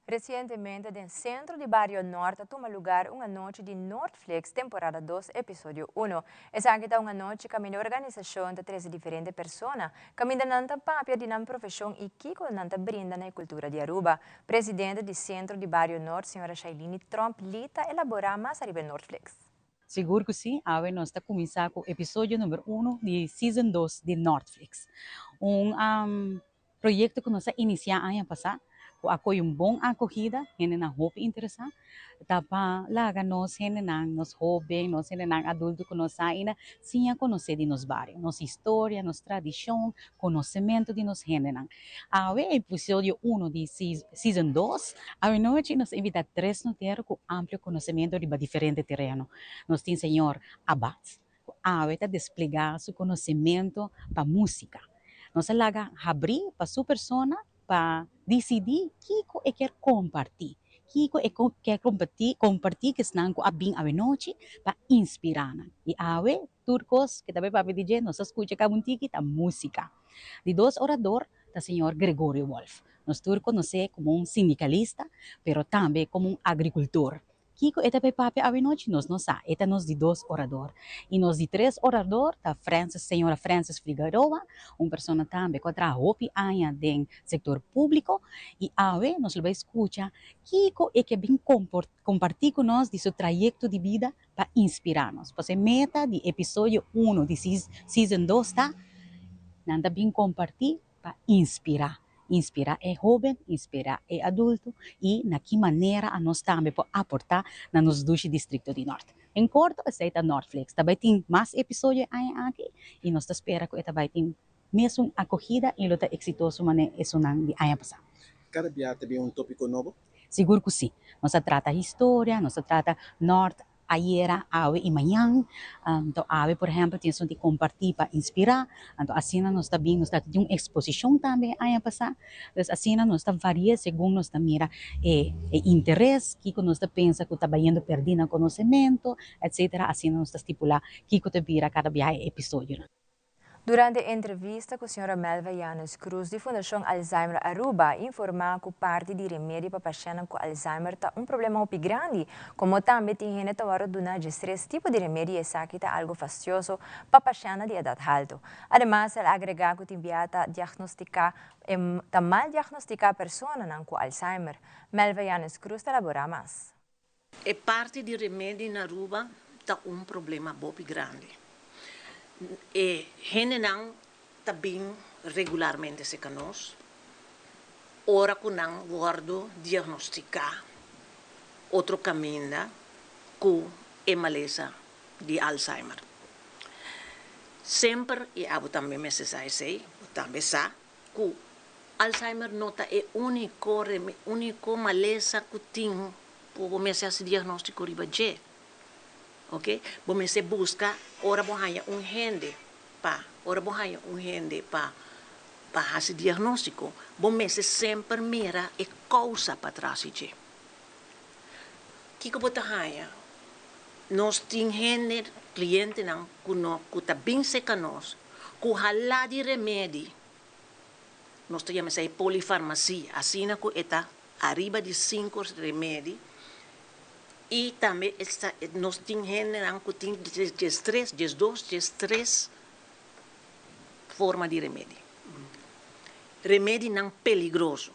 Recientemente den centro di bario Noord a tuma lugar un anochi di Noordflix temporada dos episodio uno. Esaki ta un anochi caminda organisacion ta trece diferente persona, caminda nan ta papia di nan profesion y kico nan ta brinda na e cultura di Aruba. Presidente di Centro di Bario Noord, señora Shailini Tromp Lee ta elabora mas ariba e Noordflix. Sigur ku si, awe nos ta kuminsá ku episodio number uno di season dos di Noordflix. Un Proyekto ku nos a inisiá aña pasá, ku a kohe un bon akogida, hendenan hopi interesá, ta pa laga nos hendenan, nos hóben, nos hendenan adulto ku nos sa ainda siña konosé di nos bario, nos historia, nos tradishon, konosementu di nos hendenan. Awe e episodio uno di season dos. Awe nochi nos a invitá tres notero ku amplio konosementu riba diferente tereno. Nos tin señor Abad, ku awe ta desplegá su konosementu pa músika. Nos a laga habrí pa su persona pa disidí kiko e kier kompartí, kiko e kier kompartí kompartí ku esnan ku a bin awenochi pa inspirá nan. I awe tur kos ku ta bai papia di dje nos a skucha kaba un tiki ta músika. Di dos orador ta señor Gregorio Wolff. Nos tur konos'é komo un sindikalista pero tambe komo un agrikultor. Kiko e ta bay papia awe nochi? Nos no sa. E ta nos di dos orador. Y nos di tres orador ta Francis, señora Francis Figueroa, un persona tambe cu a traha hopi aña den sector publico. Y awe nos lo bay scucha kiko e ke bin comparti cu nos di su trayecto di bida pa inspira nos. Pasobra e meta di episodio uno di season dos ta nan ta bin comparti pa inspirá. Inspirá e hóben, inspirá e adulto i na ki manera anos tambe por aportá na nos dushi distrikto di Nort. En korto, esei ta Nortflix. Ta bai tin mas episodio e aña aki i nos ta spera ku e ta bai tin mesun akogida i lo ta eksitoso manera esunnan di aña pasá. Kada bia ta bin un tópiko nobo? Sigur ku sí. Nos a trata historia, nos a trata Nort ayera, awe i mañan. Anto awe por ehèmpel tin esun di kompartí pa inspirá. Anto asina nos ta bin, nos ta tin un eksposishon tambe aña pasá. Dus asina nos ta varia segun nos ta mira e e interes, kiko nos ta pensa ku ta bayendo pèrdí na konosementu, etsetera. Asina nos ta stipulá kiko ta bira kada biaha e episodionan. Durante e entrevista cu señora Melva Janus Cruz di Fundacion Alzheimer Aruba a informa cu parti di remedio pa pashentnan cu Alzheimer ta un problema hopi grandi, como tambe tin hende ta worde duna djestres tipo di remedio y esaki ta algo fastioso pa pashentnan di edad halto. Ademas el a agrega cu tin bia ta diagnostica ta mal diagnostica personanan cu Alzheimer. Melva Janus Cruz ta elabora mas. E parti di remedi na Aruba ta un problema bopi grandi. E hendenan ta bin regularmente serka nos ora ku nan wòrdu diagnostiká otro kaminda ku e malesa di Alzheimer. Semper, i abo tambe mester sa esei, bo tambe sa ku Alzheimer no ta e úniko úniko malesa ku tin ku bo mester hasi diagnóstiko riba dje. Oke, bo mester buska ora bo haña un hende pa ora bo haña un hende pa pa hasi diagnóstiko, bo mester semper mira e kousa patras di dje. Kiko bo ta haña? Nos tin hende, klientenan ku no ku ta bin serka nos ku hala di remedi, nos ta yama esei polifarmasia, asina ku e ta ariba di sinku remedi i tambe nos tin hendenan ku tin diestres, diesdos, diestres forma di remedi. Remedinan peligroso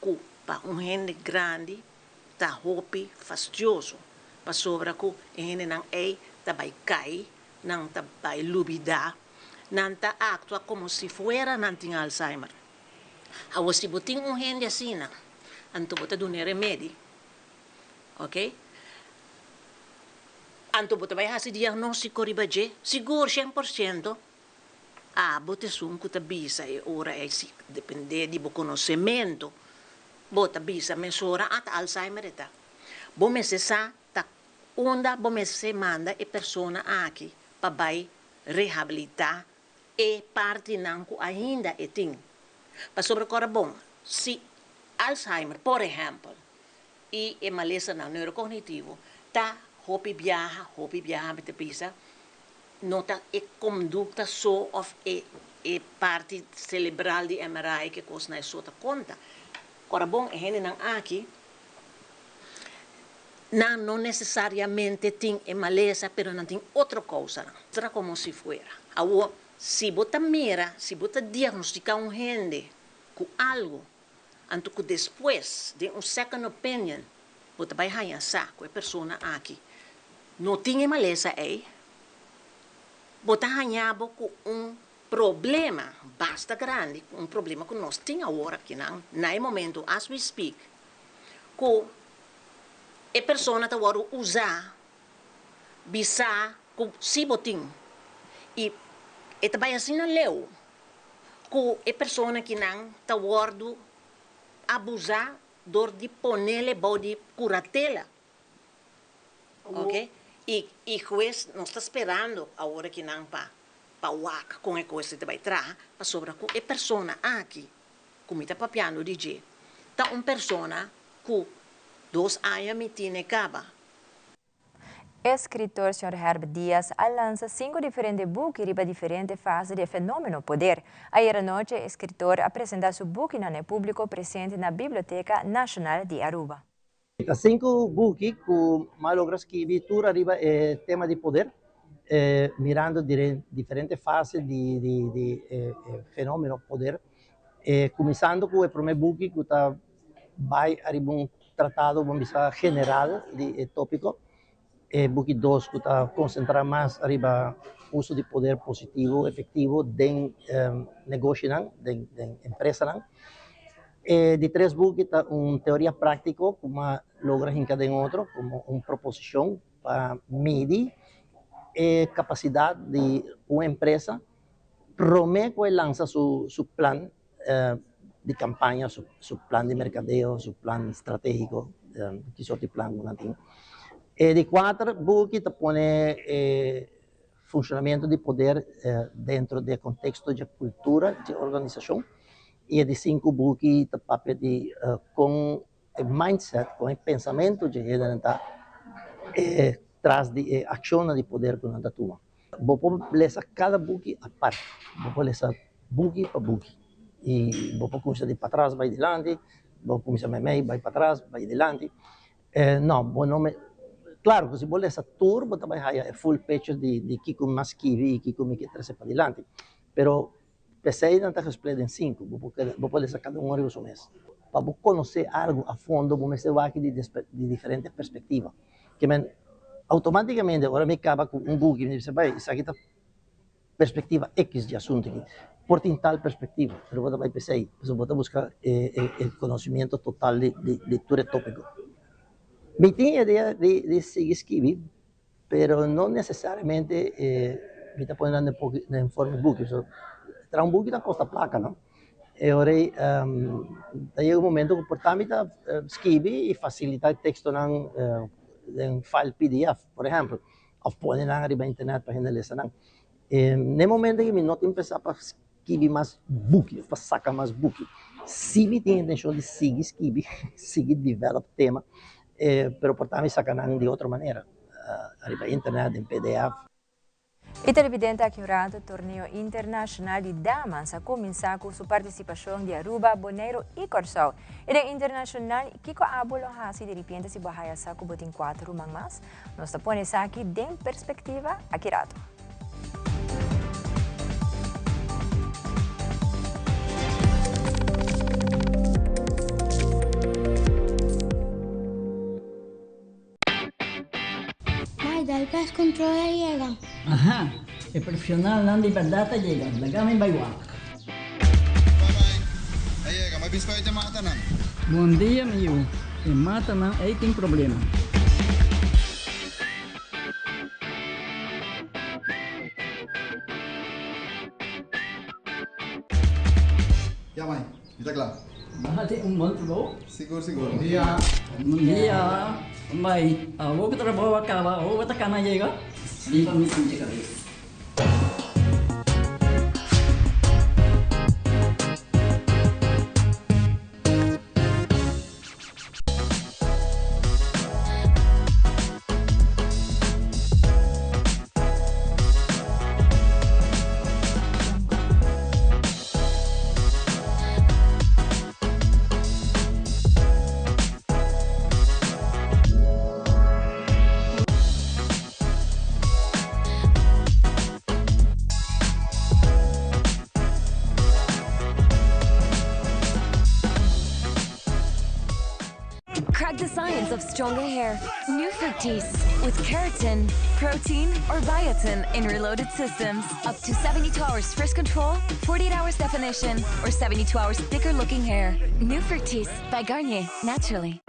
ku pa un hende grandi ta hopi fastioso pasobra ku e hendenan ei ta bai kai Nan ta bai lubidá. Nan ta aktua komo si fuera nan tin Alzheimer. Awor si bo tin un hende asina, anto bo ta dun'é remedi, oke? Anto bo ta bai hasi diagnóstiko riba dje, sigur shen por shento abo ta esun ku ta bisa e ora ei, si dependé di bo konosementu, bo ta bisa mesora, ah ta Alzheimer e ta. Bo mester sa Ta unda bo mester manda e persona aki pa bai rehabilitá e partinan ku ainda e tin? Pasobra kòrda bon, si Alzheimer, por ehèmpel, i e malesanan neurokognitivo ta hopi biaha, hopi biaha mi ta bisa, no ta e kondukta so òf e e parti selebral di MRI ke kosnan e so ta konta. Kòrda bon, e hendenan aki Nan no necesariamente tin e malesa, pero nan tin otro causanan. Tra como si fuera. Awor, si bo ta mira, si bo ta diagnostica un hende cu algo, anto cu despues, den un second opinion, bo ta bay haya sa cu e persona aki no tin e malesa ey, bo ta haya bo cu un problema basta grandi, un problema cu nos tin awor akinan, na e momento, as we speak, ku e persona ta wòrdu usá bisá ku si bo tin i e ta bai asina leu ku e persona kinan ta wòrdu abusá dor di ponele bou di kuratela ok i i hues nos ta sperando awor kinan pa pa wak kon e kos ta bai traha pasobra ku e persona aki ku mi ta papiando di dje ta un persona ku dos aña mi tine kaba. Eskritor señor Herbert Diaz a lansa sinku diferente buki riba diferente fase di e fenomeno poder. Ayera nochi e eskritor a presenta su bukinan na e publiko presente na Biblioteka Nashonal di Aruba. Ta sinku buki ku mi a logra skibi tur ariba e tema di poder, mirando diferente fase di di e fenomeno poder, kuminsando ku e promé buki ku ta bai ariba un tratado bo bisa general di e topiko, e buki dos ku ta konsentrá mas ariba uso di poder positivo, efektivo den negoshinan, den empresanan. E di tres buki ta un teoria práktiko ku mi a logra hinka den otro komo un proposishon pa midi e kapasidat di un empresa promé ku e lansa su su plan di kampaña, su su plan di merkadeo, su plan stratégiko, ki sort di plan ku nan tin. E di kuater buki ta pone e funshonamentu di poder dentro di e konteksto dje kultura dje organisashon. I e di sinku buki ta papia di kon e mindset, kon e pensamentu dje hendenan ta tras di e akshonnan di poder ku nan ta tuma. Bo por lesa kada buki apart, bo por lesa buki pa buki i bo por kuminsá di patras bai dilanti, bo por kuminsá meimei bai patras bai dilanti. No, bo no me, klaro ku si bo lesa tur bo ta bai haya e full picture di kiko mi a skibi i kiko mi ke trese padilanti, pero P'esei nan ta gesplit den sinku, bo por keda, bo por lesa kada un riba su mes. Pa bo konosé algu a fondo bo mester wak di di diferente perspektiva. Ke men outomátikamente ora mi kaba ku un buki mi bisa bai esaki ta perspektiva ekis di asuntu aki. Por tin tal perspektiva, pero bo ta bai p'esei, pasobra bo ta buska e e konosimiento total di di tur e tópiko. Mi tin idea di di sigui skibi. Pero no necesariamente mi ta pone nan den poki den forma di buki so traha un buki ta kosta plaka no e ora ei ta yega un momento ku por ta mi ta skibi i fasilita e tekstonan den file pdf por ehèmpel òf pone nan riba internet pa hende lesa nan na e momento aki mi no tin pensa pa skibi mas buki òf pa saka mas buki si mi tin intenshon di sigui skibi sigui develop tema Pero por ta mi saca nan di otro manera, ariba internet, den pdf. E televidente aki un rato Torneo Internacional di Damas a cuminsa cu su participacion di Aruba, Boneiro y Corsou. E den internacional, kico abo lo haci di ripiente si bo haya sa cu bo tin cuater ruman mas? Nos ta pone esaki den perspectiva aki rato. Mai, dal pest control a yega. Aha, e profesionalnan di berdad a yega. Laga mi bai wak. A yega, mi a bin spuit e matanan. Bon dia, mi yu. E matanan ei tin problema. Ya mai, mi ta kla. Nan tin un bon trabou. Sigur sigur. Bon dia. Bon dia. Mai, awor ku trabou a kaba, awor bo ta kana yega? Riba mi sinti kabes. Crack the science of stronger hair. New Fructis with keratin, protein, or biotin in reloaded systems. Up to 72 hours fresh control, 48 hours definition, or 72 hours thicker looking hair. New Fructis by Garnier, naturally.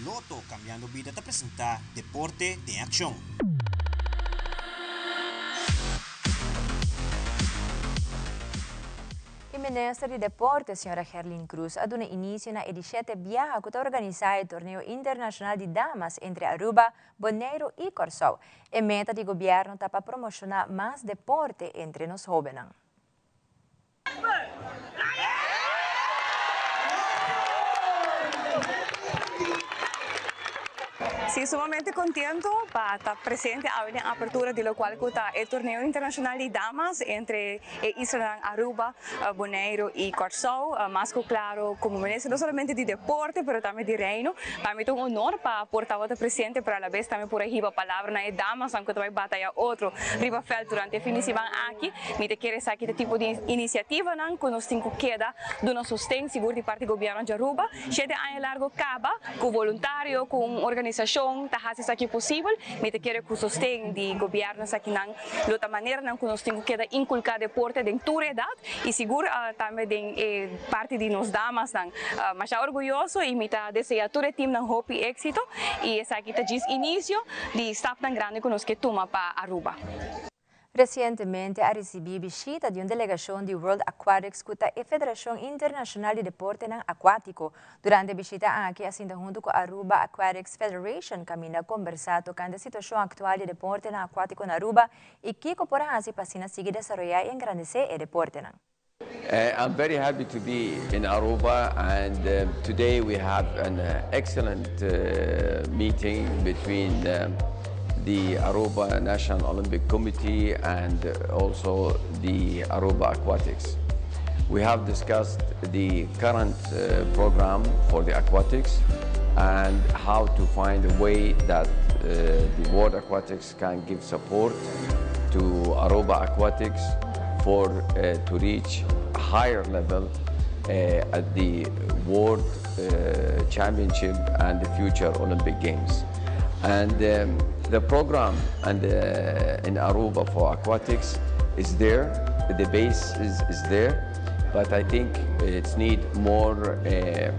Lotto Cambiando Bida ta presenta Deporte den Accion. E. Minister di Deporte, Sra. Gerlien Croes, a duna inicio na e di shete biaha cu ta organisa e torneo internacional di damas entre Aruba, Boneiro y Corsou. E meta di gobierno ta pa promociona mas deporte entre nos hobennan. Sí, sumamente contento pa ta presente awe den apertura di locual cu ta e torneo internacional di damas entre e islanan Aruba, Boneiro y Corsou. Mas cu claro como minister no solamente di deporte pero tambe di Reino, pa mi ta un honor pa por tabata presente pero alabes tambe por a hiba palabra na e damasnan cu ta bay bataya otro riba veld durante e fin di siman aki. Mi ta kere esaki ta tipo di inisiativanan ku nos tin ku keda duna sosten sigur di parti gobièrnu di Aruba. Shete aña largo kaba ku voluntario, ku un organisashon ta hasi esaki posibel. Mi ta kere ku sosten di gobièrnu esakinan lo ta maneranan ku nos tin ku keda inkulká deporte den tur edat i sigur tambe den e parti di nos damasnan. Masha orguyoso i mi ta desea tur e timnan hopi éksito i esaki ta djis inisio di stapnan grandi ku nos ke tuma pa Aruba. Resientemente a risibí bishita di un delegashon di World Aquatics ku ta e federashon internashonal di deportenan akuátiko. Durante e bishita aki a sinta huntu ku Aruba Aquatics Federation kaminda a kombersá tokante situashon aktual di deportenan akuátiko na Aruba i kiko por hasi pa asina sigui desaroyá i engrandesé e deportenan. I'm very happy to be in Aruba and today we have an excellent meeting between the Aruba National Olympic Committee and also the Aruba Aquatics. We have discussed the current program for the aquatics and how to find a way that the World Aquatics can give support to Aruba Aquatics for uh, to reach a higher level uh, at the World uh, Championship and the future Olympic Games. And um, the program and in Aruba for aquatics is there, the base is, is there, but I think it's need more uh,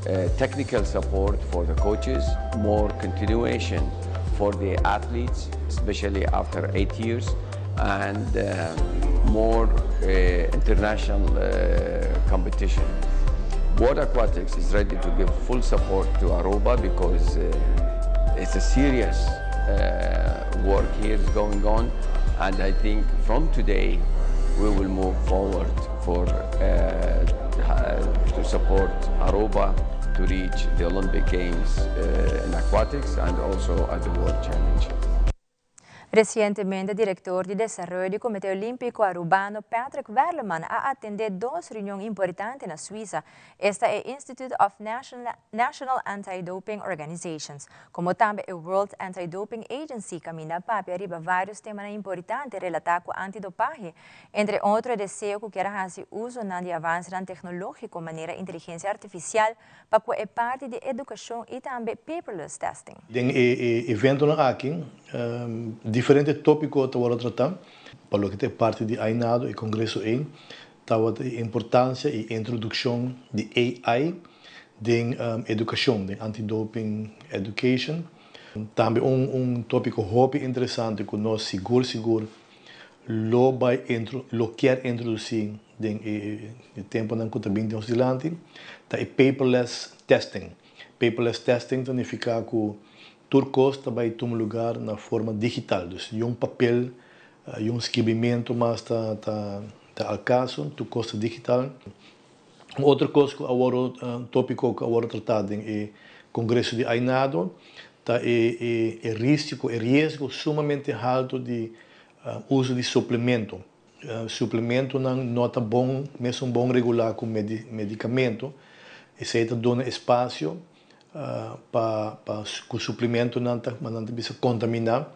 uh, technical support for the coaches, more continuation for the athletes, especially after eight years, and uh, more uh, international uh, competition. World Aquatics is ready to give full support to Aruba because uh, it's a serious uh, work here is going on and I think from today we will move forward for uh, to support Aruba to reach the Olympic Games uh, in aquatics and also at the World Championship. Resientemente direktor di desaroyo di Komité Olímpiko Arubano Patrick Werleman a atendé dos reunion importante na Suisa, esta e Institute of National Anti-Doping Organizations, komo tambe e World Anti-Doping Agency kaminda a papia riba vários temanan importante relatá ku antidopahe, entre otro e deseo ku kier a hasi usonan di avansenan teknológiko manera inteligensia artifisial pa ku e parti di edukashon i tambe paperless testing. Den e eventonan aki diferente tópiko ta wòrdu tratá. Pa loke ta e parti di AINADO, e kongreso ei, tabata e importansia i introdukshon di AI den edukashon, den anti-doping education. Tambe un tópiko hopi interesante ku nos sigur sigur lo bai lo kier introdusí den e tempunan ku ta bin den nos dilanti ta e paperless testing. Paperless testing ta nifiká ku tur kos ta bai tuma lugar na forma digital, dus niun papel, niun skibimentu mas ta ta al kaso, tur kos ta digital. Un otro kos ku a wòrdu, un tópiko ku a wòrdu tratá den e kongreso di AINADO ta e e e rísiko, e riesgo sumamente haltu di uso di suplemento. Suplementonan no ta bon, mesun bon regulá ku medikamentu. Esei ta duna espasio pa pa ku suplementonan ta nan ta bisa kontaminá,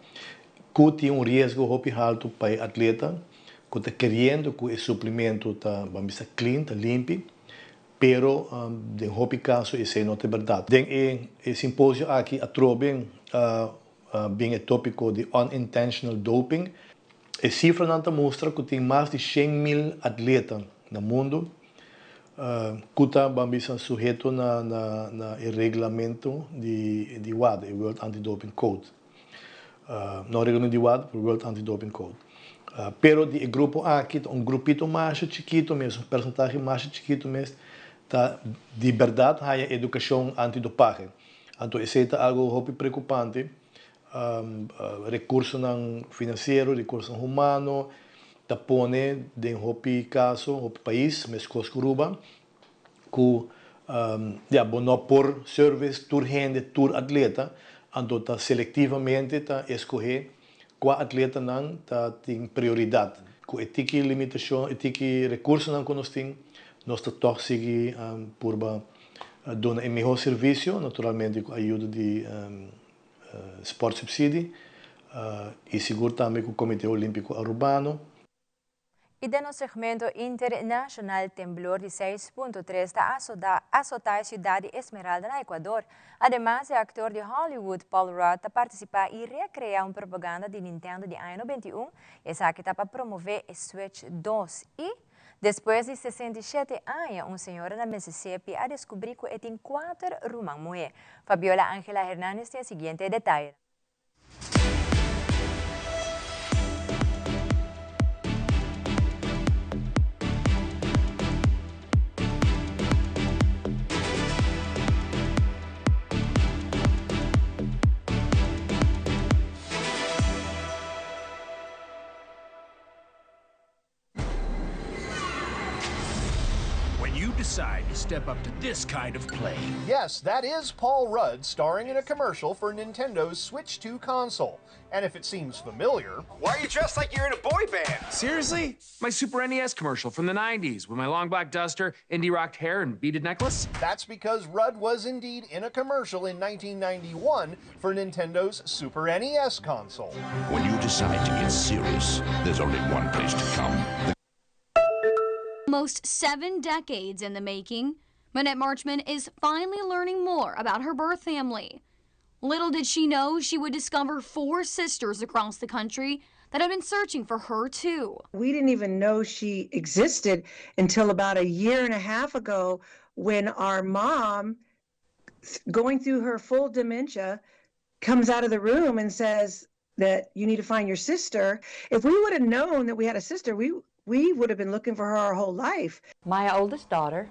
ku tin un riesgo hopi haltu pa e atleta ku ta keriendo ku e suplemento ta ban bisa clean, ta limpi, pero den hopi kaso esei no ta bèrdat. Den e simposio aki atrobe a bin e tópiko di unintentional doping. E sifranan ta mustra ku tin mas di 100,000 atleta na mundu ku ta ban bisa suheto na na e reglamento di di WADA, e World Anti-Doping Code. No reglamento di WADA, pero World Anti-Doping Code. Pero di e grupo aki ta un grupito masha chikito mes, un persentahe masha chikito mes ta di berdad haya edukashon antidopahe. Anto esei ta algo hopi preokupante. Rekursonan finansiero, rekursonan humano ta pone den hopi kaso, hopi pais, meskos ku Aruba, ku ya bo no por service tur hende, tur atleta, anto ta selektivamente ta eskohé kua atletanan ta tin prioridat. Ku e tiki limitashon, e tiki rekursonan ku nos tin, nos ta tòg sigui purba duna e mihó servisio, naturalmente ku ayuda di Sportsubsidie i sigur tambe ku Komité Olímpiko Arubano. I den nos segmento internashonal temblor di 6.3 ta asotá e siudat di Esmeralda na Ecuador. Ademas e aktor di Hollywood Paul Rudd ta partisipá i rekreá un propaganda di Nintendo di aña 91, esaki ta pa promové e Switch 2. I despues di 67 aña un señora na Mississippi a deskubrí ku e tin kuater ruman muhé. Fabiola Angela Hernandez tin e siguiente detayenan. When you decide to step up to this kind of play. Yes, that is Paul Rudd starring in a commercial for Nintendo's Switch 2 console. And if it seems familiar. Why are you dressed like you're in a boy band? Seriously? My Super NES commercial from the 90s with my long black duster, indie rocked hair, and beaded necklace? That's because Rudd was indeed in a commercial in 1991 for Nintendo's Super NES console. When you decide to get serious, there's only one place to come. The Almost seven decades in the making, Monette Marchman is finally learning more about her birth family. Little did she know she would discover four sisters across the country that had been searching for her too. We didn't even know she existed until about a year and a half ago when our mom, going through her full dementia, comes out of the room and says that you need to find your sister. If we would have known that we had a sister, we we would have been looking for her our whole life. My oldest daughter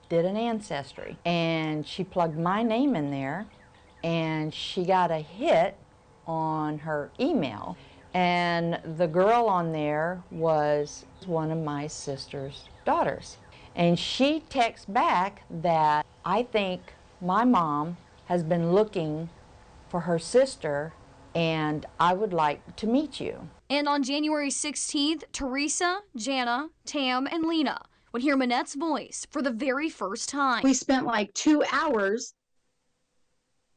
did an ancestry and she plugged my name in there and she got a hit on her email and the girl on there was one of my sister's daughters. And she texts back that I think my mom has been looking for her sister and I would like to meet you. And on January 16th, Teresa, Jana, Tam, and Lena would hear Monette's voice for the very first time. We spent like two hours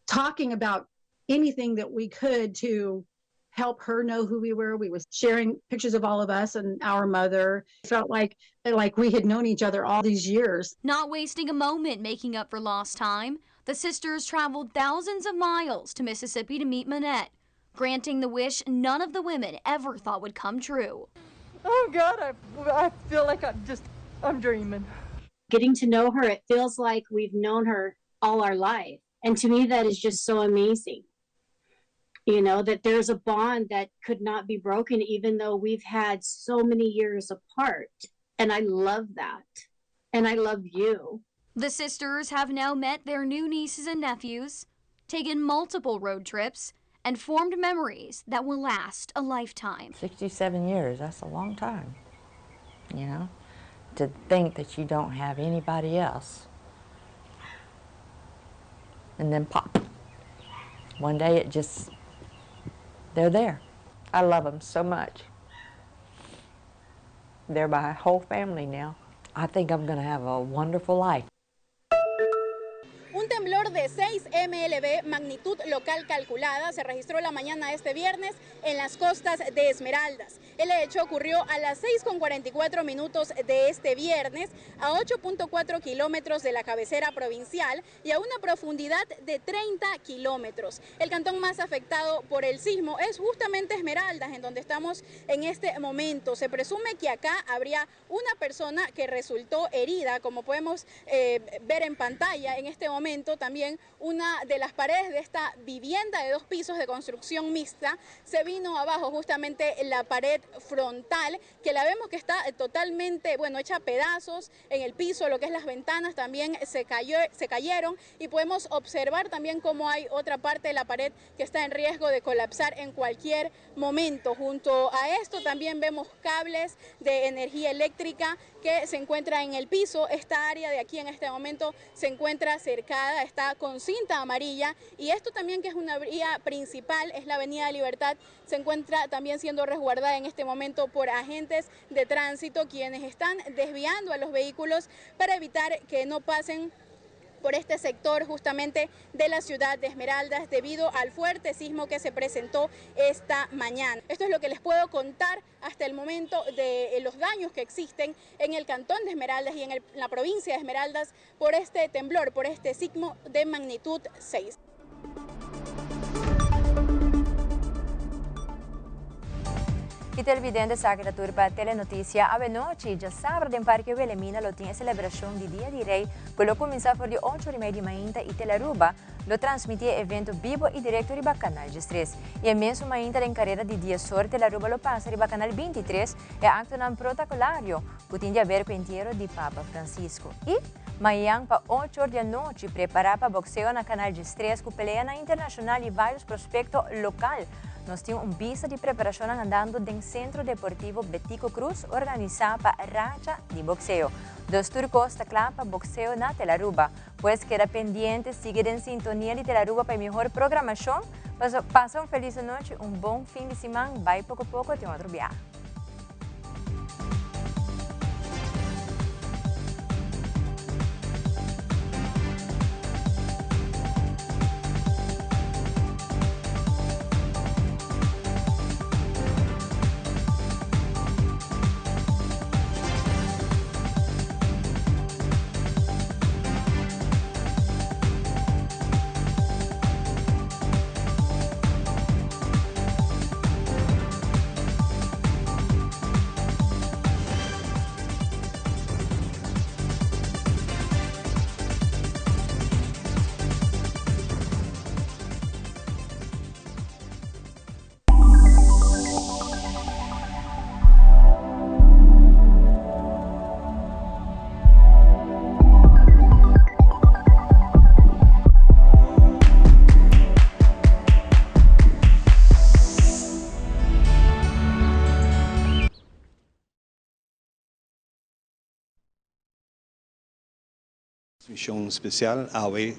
talking about anything that we could to help her know who we were. We were sharing pictures of all of us and our mother. It felt like like we had known each other all these years. Not wasting a moment making up for lost time, the sisters traveled thousands of miles to Mississippi to meet Monette, granting the wish none of the women ever thought would come true. Oh God, I, I feel like I'm just, I'm dreaming. Getting to know her, it feels like we've known her all our life. And to me, that is just so amazing. You know, that there's a bond that could not be broken, even though we've had so many years apart. And I love that. And I love you. The sisters have now met their new nieces and nephews, taken multiple road trips, and formed memories that will last a lifetime. 67 years, that's a long time, you know, to think that you don't have anybody else. And then pop. One day it just, they're there. I love them so much. They're my whole family now. I think I'm going to have a wonderful life. Un temblor de 6 MLB, magnitud local calculada, se registró la mañana de este viernes en las costas de Esmeraldas. El hecho ocurrió a las 6.44 minutos de este viernes, a 8.4 kilómetros de la cabecera provincial y a una profundidad de 30 kilómetros. El cantón más afectado por el sismo es justamente Esmeraldas, en donde estamos en este momento. Se presume que acá habría una persona que resultó herida, como podemos eh, ver en pantalla en este momento también también una de las paredes de esta vivienda de dos pisos de construcción mixta se vino abajo, justamente la pared frontal, que la vemos que está totalmente, bueno, hecha pedazos en el piso, lo que es las ventanas también se, cayó, se cayeron y podemos observar también cómo hay otra parte de la pared que está en riesgo de colapsar en cualquier momento. Junto a esto también vemos cables de energía eléctrica que se encuentra en el piso. Esta área de aquí en este momento se encuentra cercada, está con cinta amarilla y esto también que es una vía principal, es la Avenida Libertad, se encuentra también siendo resguardada en este momento por agentes de tránsito quienes están desviando a los vehículos para evitar que no pasen por este sector justamente de la ciudad de Esmeraldas debido al fuerte sismo que se presentó esta mañana. Esto es lo que les puedo contar hasta el momento de eh, los daños que existen en el cantón de Esmeraldas y en, la provincia de Esmeraldas por este temblor, por este sismo de magnitud 6. Y televidente esaki ta tur pa Telenoticia Awenochi. Djasabra den Parke Wilhelmina lo tin e celebracion di Dia di Rey cu lo cuminsa for di ocho ora y media di mainta y Telearuba lo transmiti e evento bibo y directo riba Canal 13. Y e mesun mainta den careda di diesor Telearuba lo pasa riba Canal 23 e actonan protocolario cu tin di haber cu entiero di Papa Francisco. Y mayan pa ocho or di anochi prepara pa boxeo na Canal 13 cu peleanan internacional y varios prospecto local. Nos tin un bista di preparashonnan andando den Sentro Deportivo Betico Croes organisá pa Racha di Bokseo. Dos tur kos ta kla pa bokseo na Telaruba. Pues keda pendiente, sigui den sintonia di Telaruba pa e mihor programashon. Pasa un felis anochi, un bon fin di siman, bai poko poko tin otro biaha. Mision special awe.